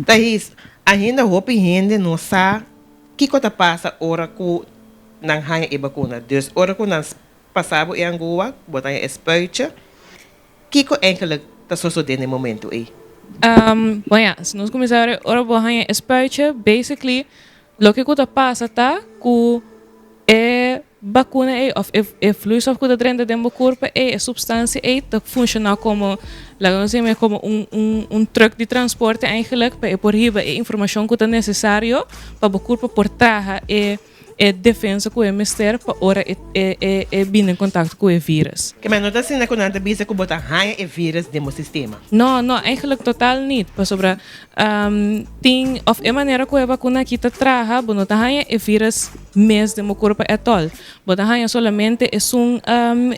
Thais, Ainda hopi hende no sa kiko ta pasa ora ku nan haña e bakuna. Dus ora ku nan pasa bo e angua, bo ta haña e spuitje, kiko eigenlijk ta sosodé na e momentu ei? Bon ya, si nos kuminsá ora ora bo haña e spuitje, basically loke ku ta pasa ta ku e Bakuna ei òf e e vloeistof ku ta drenta den bo kurpa ei, e supstansia ei ta funshoná komo, laga nos yama komo un un un trùk di transporte eigenlijk pa e por hiba e informashon ku ta nesesario pa bo kurpa por traha e e defensa ku e mester pa ora e e e e bini en kontakto ku e vírus. Ke men no ta asina ku nan ta bisa ku bo ta haña e vírus den bo sistema? No, no, eigenlijk total nit, pasobra Tin of e manera ku e bakuna aki ta traha, bo no ta haña e virus mes den bo kurpa ètòl. Bo ta haña solamente esun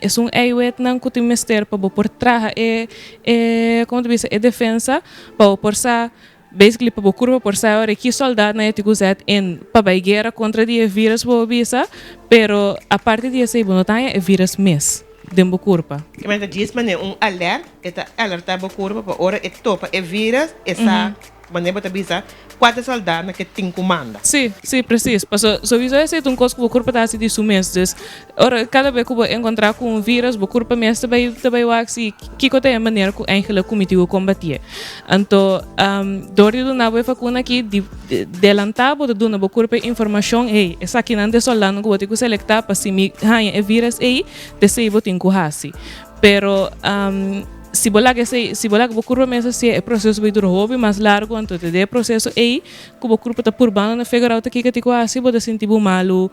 esun eiwitnan ku tin mester pa bo por traha e e komo ta bisa e defensa pa bo por sa basically pa bo kurpa por sa ora ki sòldatnan e tin ku zet in pa bai guera kontra di e virus bo bisa, pero aparte di esei bo no ta haña e virus mes. den bo kurpa. Ke men ta djis manera un alert, e ta alertá bo kurpa pa ora e topa e virus, e sa manera bo ta bisa kua ta e sòldatnan ke tin ku manda. Sí, sí, presis. Paso sowiso esei ta un kos ku bo kurpa ta hasi di su mes. Dus, ora kada bes ku bo enkontrá ku un virus, bo kurpa mes ta bai ta bai wak si kiko ta e manera ku eigenlijk ku mi tin ku kombatié. Anto, dor di duna bo e vakuna aki, di delantá bo ta duna bo kurpa e informashon, hey, esakinan ta e sòldatnan ku bo tin ku selektá pa si mi haña e virus ei, Esei bo tin ku hasi. Pero si bo laga esei, si bo laga bo kurpa mes hasié, e proseso bai dura hopi mas largu, anto te den e proseso ei ku bo kurpa ta purbando na figure out kiko tin ku hasi, bo ta sinti bo malu,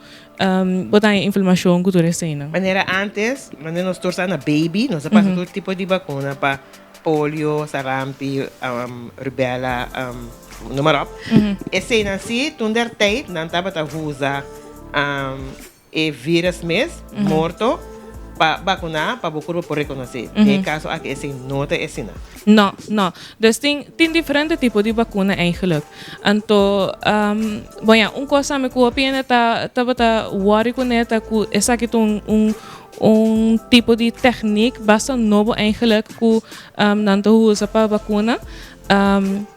bo ta haña inflamashon ku tur eseinan. Manera antes, manera nos tur sa na baby, nos a pasa tur tipo di bakuna pa polio, sarampi, rubella, noem maar op. Eseinan si, toen der tijd nan tabata usa E virus mes, morto, pa bakuná pa bo kurpa por rekonosé. Den e kaso aki esei no ta esina. No, no. Dus tin tin diferente tipo di bakuna eigenlijk. Anto, bon ya, un kos tambe ku hopi hende ta tabata wòri kuné ta ku esaki ta un un un tipo di tèknik basta nobo eigenlijk ku nan ta usa pa bakuna.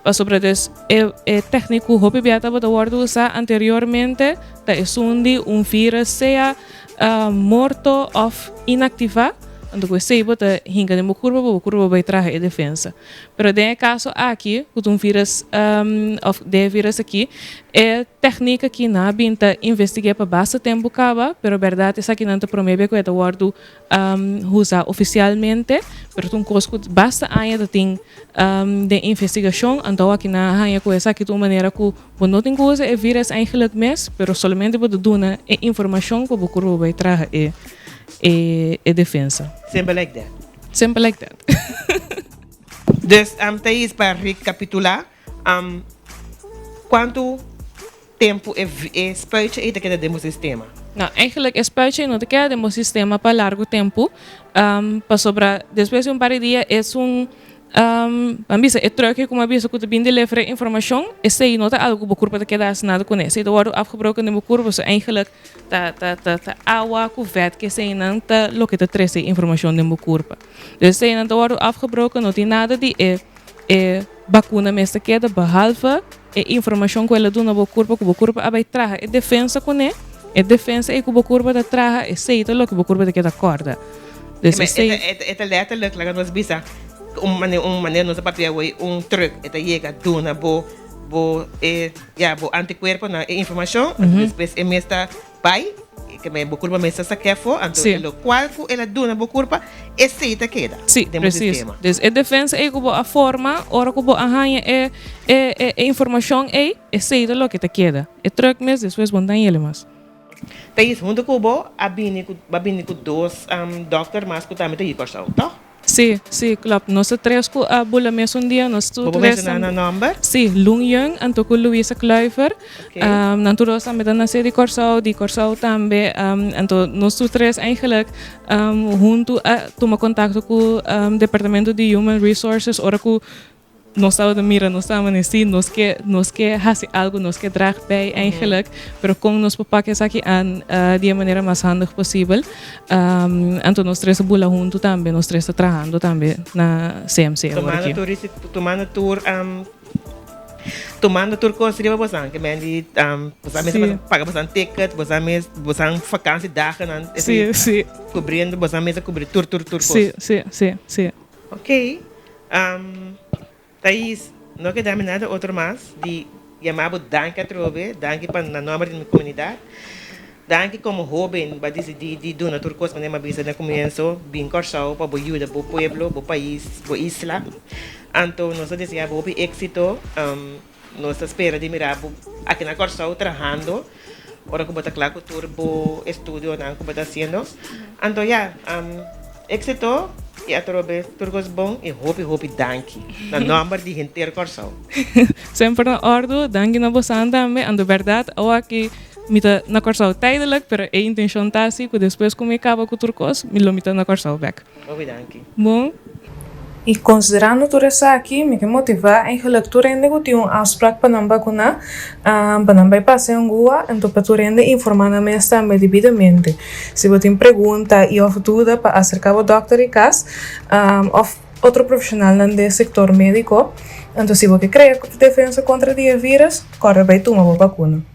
Pasobra dus e e tèknik ku hopi bia tabata wòrdu usá anteriormente ta esun di un virus sea morto òf inaktivá, anto ku esei bo ta hinka den bo kurpa pa bo kurpa bai traha e defensa. Pero den e kaso aki ku ta un virus òf den e virus aki e tèknik aki nan a bin ta investig'é pa basta tempu kaba, pero bèrdat esakinan ta promé bia ku e ta wòrdu Usa ofisialmente, pero ta un kos ku basta aña ta tin den investigashon, anto aki nan a haña ku esaki ta un manera ku bo no tin ku usa e virus eigenlijk mes, pero solamente bo ta duna e informashon pa bo kurpa bai traha e e defensa. Simple like that. Simple like that. Dus Thais, pa rekapitulá, kuantu Tempu e e spuitje ei ta keda den bo sistema? No, eigenlijk e spuitje ei no ta keda den bo sistema pa largu tempu, pasobra despues di un par di dia esun, ban bisa e truck ku mi a bisa ku ta bin deliver e informashon, esei no ta algu ku bo kurpa ta keda hasi nada kuné, esei ta wòrdu afgebroken den bo kurpa, so eigenlijk ta ta ta ta awa ku vèt ku eseinan ta loke ta trese e informashon den bo kurpa. Dus eseinan ta wòrdu afgebroken, no tin nada di e e bakuna mes ta keda behalve e informashon ku el a duna bo kurpa ku bo kurpa a bai traha e defensa kuné, e defensa ei ku bo kurpa ta traha esei ta loke bo kurpa ta keda kòrda. Dus esei. E ta letterlijk laga nos bisa un manera un manera nos a papia awor un trùk e ta yega duna bo bo e ya bo antikuerponan e informashon anto despues e mes ta Bai, ke men bo kurpa mester sa kefo, anto e lokual ku el a duna bo kurpa, esei ta keda den bo sistema. Sí, presis. Dus e defensa ei ku bo a forma ora ku bo a haña e e e informashon ei, esei ta loke ta keda. E trùk mes despues bo no ta hañ'el mas. Thais, huntu ku bo a bini ku bo a bini ku dos dòkter mas ku tambe ta yu Kòrsou, tòg? Sí, sí, klopt. Nos ta tres ku a bula mesun dia, nos tur Bo por tres menshoná nan nòmber? Sí, Lung Yeung anto ku Luisa Kluiver. Oké. Nan tur dos tambe ta nasé di Kòrsou, di Kòrsou tambe. Anto nos tur tres eigenlijk huntu a tuma kontakto ku departamento di Human Resources ora ku Nos tabata mira, nos ta amanesí, nos ke, nos ke hasi algu, nos ke draag bij eigenlijk, pero kon nos por pak esaki aan di e manera mas handig posibel. Anto nos tres a bula huntu tambe, nos tres ta trahando tambe na CMC awor aki. Tumando tur, tumando tur. Tumando tur kos riba bosan, ke men di bosan mes a paga bosan ticket, bosan mes bosan vakantiedagennan, Sí, sí. Kubriendo bosan mes a kubri tur tur tur kos. Sí, sí, sí, sí. Ok, Thais, no keda mi nada otro mas di yama bo danki atrobe, danki pa na nomber di mi komunidat, danki komo hoben bo a disidí di duna tur kos manera mi a bisa na komienso, bin Kòrsou pa bo yuda bo pueblo, bo pais, bo isla. Anto nos ta desea bo hopi éksito, nos ta spera di mira bo aki na Kòrsou trahando ora ku bo ta kla ku tur bo estudionan ku bo ta hasiendo. Anto ya, éksito i atrobe tur kos bon i hopi hopi danki na nòmber di henter Kòrsou. Semper na òrdu, danki na bosan tambe. Anto bèrdat awaki mi ta na Kòrsou tijdelijk, pero e intenshon ta si ku despues ku mi kaba ku tur kos mi lo mi ta na Kòrsou bèk. Hopi danki. Bon. I konsiderando tur esaki, mi ke motivá eigenlijk tur hende ku tin un afsprak pa nan bakuná, pa nan bai pasa e angua, anto pa tur hende informá nan mes tambe debidamente. Si bo tin pregunta i òf duda pa aserká bo dòkter di kas òf otro profeshonalnan den sektor médiko. Anto si bo ke krea defensa kontra di e vírus, kòrda bai tuma bo bakuna.